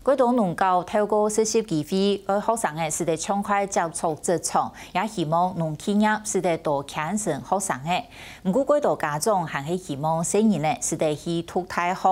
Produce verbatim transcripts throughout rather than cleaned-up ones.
蓋多農校透過實習機會，愛學生仔使得暢快接觸職場，也希望農企業使得多牽成學生仔。毋過，蓋多家長還係希望細人仔使得去讀大學。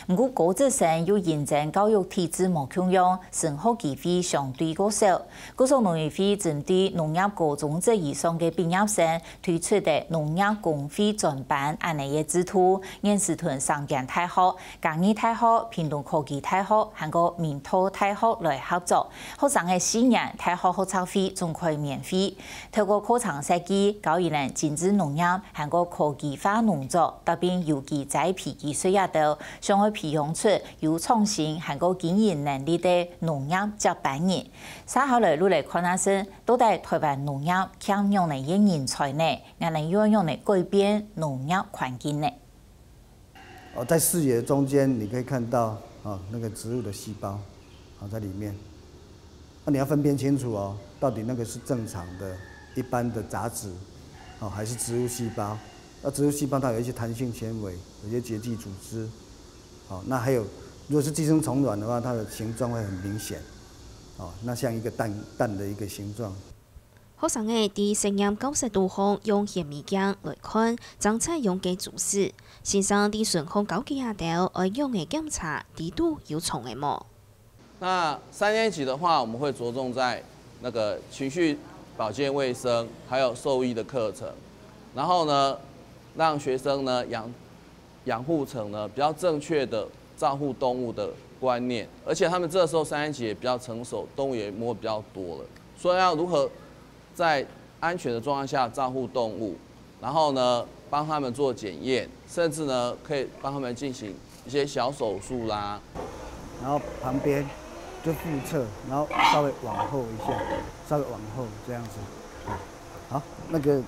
毋過，高職生又因爭教育體制無共樣，升學機會相對較少。故所農委會針對農業高中職以上个畢業生，推出个農業公費專班恁呢个制度，現時同三間大學、嘉義大學、屏東科技大學，還過明道大學來合作。學生个四年大學學測費總開免費，透過課程設計，教佢等精緻農業，還過科技化農作，搭配有機栽培技術這兜，想愛培養出有創新還過經營能力个農業接班人。接下來，就來看下先，到底台灣農業欠仰仔个人才呢？𠊎等又愛仰仔改變農業環境呢？哦，在視野中間，你可以看到哦，那個植物的細胞啊在裡面。那你要分辨清楚哦，到底那個是正常的、一般的雜質哦，還是植物細胞？那植物細胞它有一些弹性纤维，有一些结缔组织，哦，那还有如果是寄生虫卵的话，它的形状会很明显，哦，那像一个蛋蛋的一个形状。學生仔在實驗教室肚項用顯微鏡來看，正在用个組織。先生在脣項教佢兜愛仰仔檢查裡肚有蟲仔無。那三年级的话，我们会着重在那个情绪保健卫生，还有兽医的课程，然后呢，让学生呢养养护成呢比较正确的照顾动物的观念，而且他们这时候三年级也比较成熟，动物也摸比较多了，所以要如何在安全的状况下照顾动物，然后呢帮他们做检验，甚至呢可以帮他们进行一些小手术啦。然后旁边就腹侧，然后稍微往后一下，稍微往后这样子。好，那个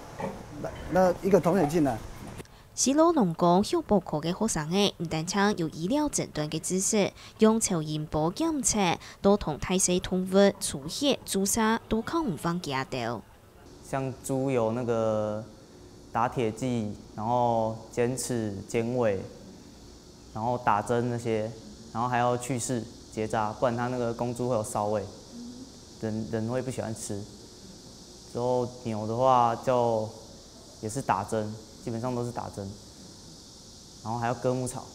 那那一个同学进来。西螺农工畜保科个學生仔毋單淨有醫療診斷个知識，用超音波檢測，到同大細動物抽血、注射都較毋會驚著。像豬有那个打铁剂，然后尖刺、尖尾，然后打针那些，然后还要去势结扎，不然它那个公猪会有骚味，人人会不喜欢吃。之后牛的话就也是打针，基本上都是打针，然后还要割牧草。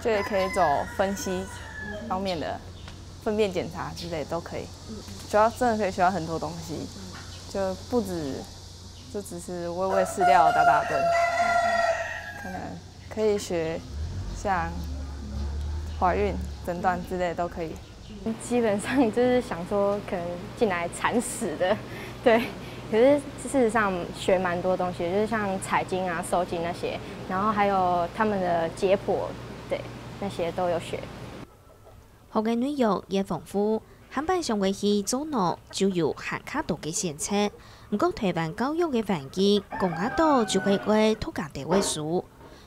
就也可以走分析方面的粪便检查之类都可以，需要真的可以学到很多东西，就不止就只是喂喂饲料打打针，可能可以学像怀孕诊断之类都可以。基本上就是想说，可能进来惨死的，对。可是事实上学蛮多东西，就是像采精啊、受精那些，然后还有他们的解剖，对，那些都有学。学个内容也丰富，下擺想愛去做農就有還較多个選擇。毋過台灣教育个環境，講較多就係愛讀較多个書。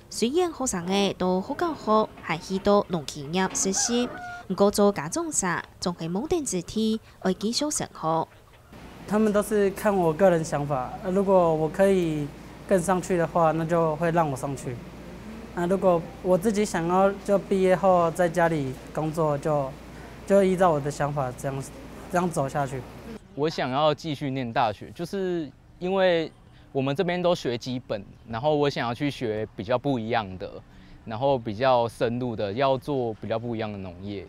雖然學生仔到學校學，還去到農企業實習，毋過做家長儕總係無等志氣，愛繼續升學。他们都是看我个人想法，呃如果我可以更上去的话，那就会让我上去。那如果我自己想要就毕业后在家里工作，就就依照我的想法这样这样走下去。我想要继续念大学，就是因为我们这边都学基本，然后我想要去学比较不一样的，然后比较深入的，要做比较不一样的农业。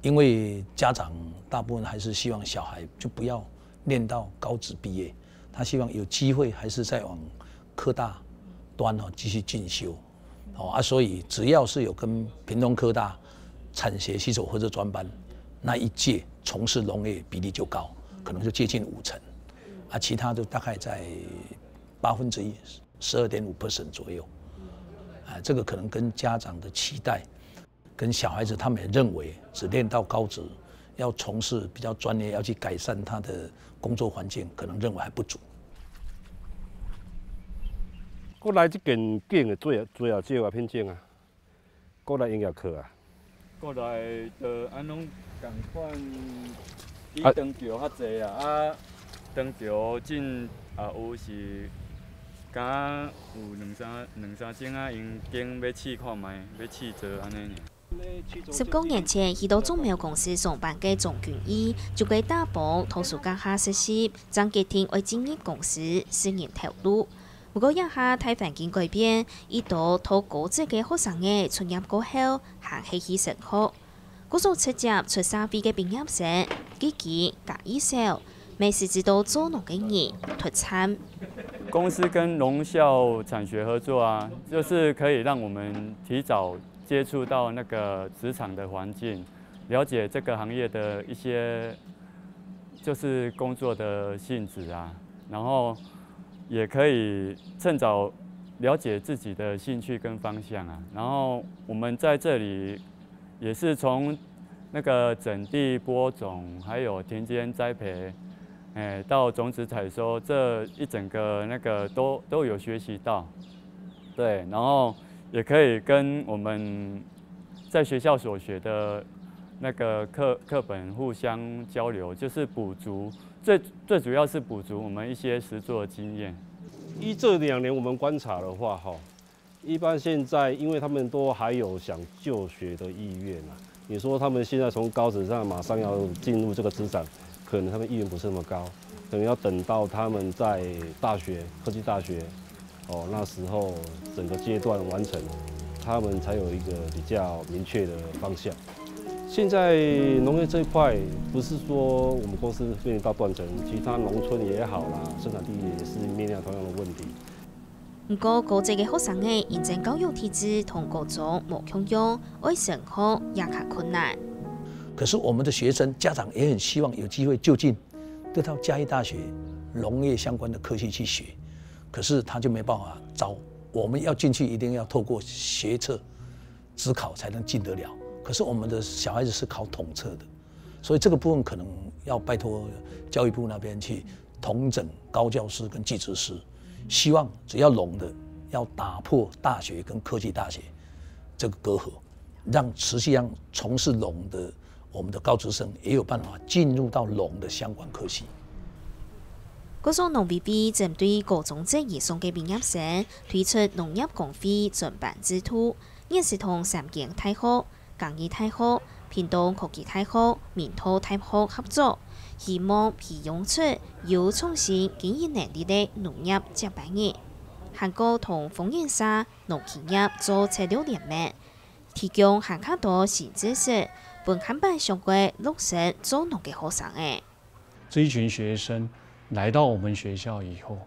因为家长大部分还是希望小孩就不要念到高职毕业，他希望有机会还是再往科大端哦继续进修。哦啊，所以只要是有跟屏东科大产学携手合作专班那一届从事农业比例就高，可能就接近五成，啊，其他就大概在百分之一十二点五 percent 左右，啊，这个可能跟家长的期待，跟小孩子他们也认为只念到高职，要从事比较专业，要去改善他的工作环境，可能认为还不足。我来这间景的最最后这个品种啊，我来音乐课啊。过来就安拢共款，比长桥较济啊，啊长桥进也有是，敢有两三两三种啊，因经要试看覓，要试做安尼尔。十九年前，去到種苗公司上班个鍾君怡，就係打幫讀書該下實習，正決定愛進入公司，私人頭路。毋過這下大環境改變，已多到高職个學生仔出業過後，還係去升學。故所直接出社會个畢業生，佢佢加一手，乜係知道做農个人，忒慘。公司跟農校產學合作啊，就是可以讓我們提早接觸到那個職場的環境，了解這個行業的一些就是工作的性質啊，然後也可以趁早了解自己的興趣跟方向啊。然後我們在這裡也是從那個整地、播種，還有田間栽培，哎，到種子採收，這一整個那個都都有學習到。對，然後也可以跟我們在學校所學的那個課課本互相交流，就是補足，最最主要是補足我們一些實作經驗。依這兩年我們觀察的話，哈，一般現在因為他們都還有想就學的意願啊，你說他們現在從高職上馬上要進入這個職場，可能他們意願不是那麼高，可能要等到他們在大學、科技大學，哦，那時候整個階段完成，他們才有一個比較明確的方向。現在農業這一塊，不是說我們公司面臨到斷層，其他農村也好啦，生產地也是面臨同樣的問題。毋過，高職个學生仔因爭教育體制同高中無共樣，愛升學也較困難。可是我們的學生家長也很希望有機會就近得到嘉義大學農業相關的科系去學，可是他就沒辦法招。我們要進去，一定要透過學測、指考才能進得了。可是我們的小孩子是考統測的，所以這個部分可能要拜託教育部那邊去統整高教師跟技職師，希望只要農的要打破大學跟科技大學這個隔阂，讓持續讓從事農的我們的高職生也有辦法進入到農的相關科系。高雄農委會針對高中職以上个畢業生推出農業公費專班制度，現時同三間大學、嘉義大學、屏東科技大學、明道大學合作，希望培養出有創新經營能力个農業接班人。還過同豐仁社農企業做策略聯盟，提供還較多新知識，分還擺想過落實做農个學生仔。這一群學生來到我們學校以後，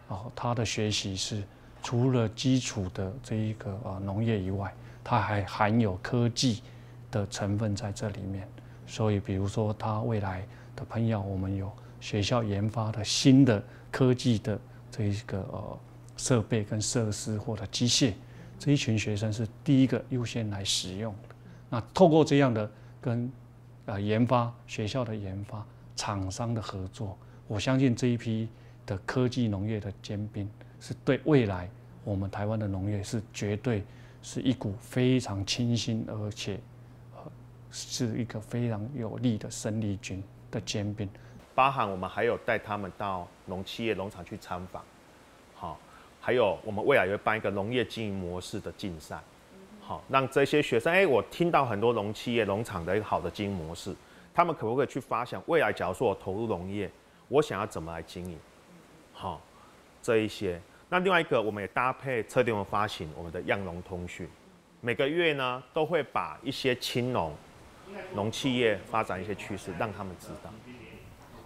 哦，他的學習是除了基礎的這一個呃農業以外，它還含有科技的成分在這裡面。所以，比如說他未來的朋友，我們有學校研發的新的科技的這一個呃設備跟設施或者機械，這一群學生是第一個優先來使用的。那透過這樣的跟呃研發學校的研發廠商的合作，我相信這一批的科技農業的尖兵是對未來我們台灣的農業是絕對是一股非常清新，而且呃是一個非常有力的生力軍的尖兵。包含我們還有帶他們到農企業農場去參訪，好，還有我們未來也會辦一個農業經營模式的競賽，好，讓這些學生，哎，我聽到很多農企業農場的一個好的經營模式，他們可不可以去發想，未來假如說我投入農業，我想要怎麼來經營，好，這一些。那另外一個，我們也搭配策略發行我們的樣農通訊，每個月呢都會把一些青農、農企業發展一些趨勢，讓他們知道。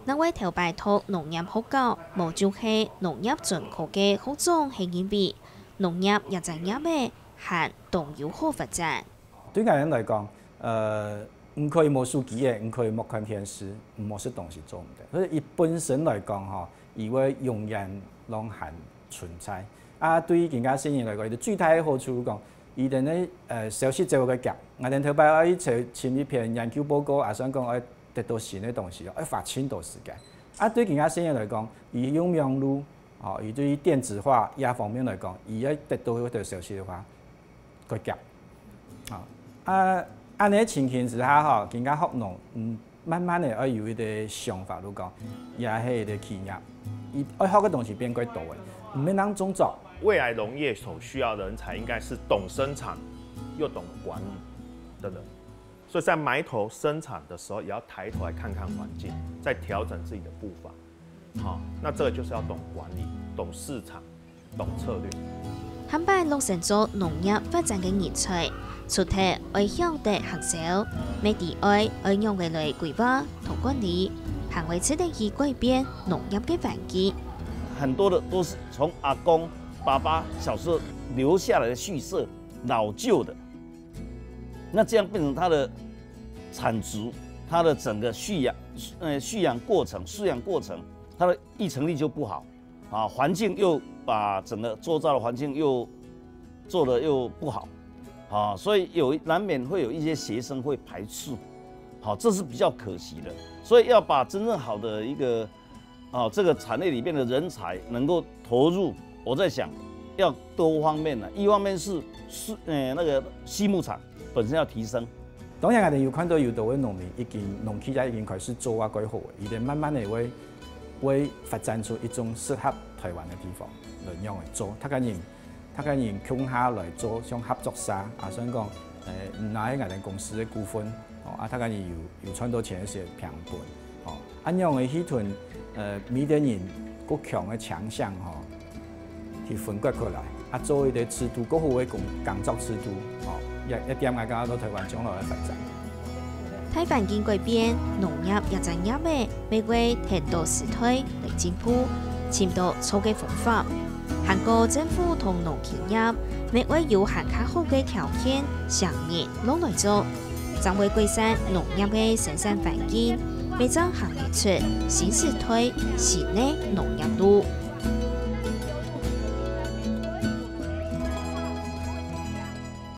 另外頭擺讀農業學校，無就係農業專科个學長係認為，農業這隻業仔還當有好發展。對𠊎等來講，呃，毋可以無手機仔，毋可以莫看電視，無食東西做毋得。所以佢本身來講吼，佢會永遠攏還存在。啊，對於今下細人來講，佢最大个好處講，佢等个呃消息走个遽，𠊎等頭擺愛去尋一篇研究報告，也算講愛得到新个東西，愛花盡多時間。啊，對今下細人來講，佢用網路，吼，佢對電子化這方面來講，佢愛得到个消息个話，較遽。啊，啊，恁呢情形之下吼，今下學農，嗯，慢慢个愛有一個想法，就講，也係一個企業，佢愛學个東西變較多个，毋免當種作。未來農業所需要的人才應該是懂生產又懂管理。等等。所以在埋头生产的时候，也要抬头来看看环境，再调整自己的步伐。好，那这个就是要懂管理、懂市场、懂策略。下擺落成做農業發展个人才，除忒愛曉得行銷，乜知愛愛仰仔來規劃同管理，還會識得去改變農業个環境。很多的都是从阿公、爸爸小时候留下来的畜舍，老旧的，那这样变成它的产值，它的整个蓄养，呃，蓄养过程、饲养过程，它的育成率就不好啊，环境又把整个周遭的环境又做的又不好啊，所以有难免会有一些学生会排斥，好，这是比较可惜的。所以要把真正好的一个哦，这个产业里面的人才能够投入，我在想要多方面呢。一方面是是呃那个畜牧场本身要提升，當然，𠊎兜有看到有兜个農民已經農企業已經開始做啊，蓋好个，佢兜慢慢个會會發展出一種適合台灣个地方來仰仔做。大家人，大家人共下來做，像合作社啊，算講，呃，拿𠊎兜公司个股份，哦，啊，大家人有有賺到錢个時候平分，哦，恁樣个系統，呃，每个人各強个強項吼，去分割開來，啊，做一个制度，各好个工工作制度，哦，一一點𠊎感覺到台灣將來个發展。大環境改變，農業這產業仔乜會跈到時代來進步，尋到錯个方法。還過政府同農企業乜會有還較好个條件，請人落來做，正會改善農業个生產環境，乜正行得出新時代新个農業路。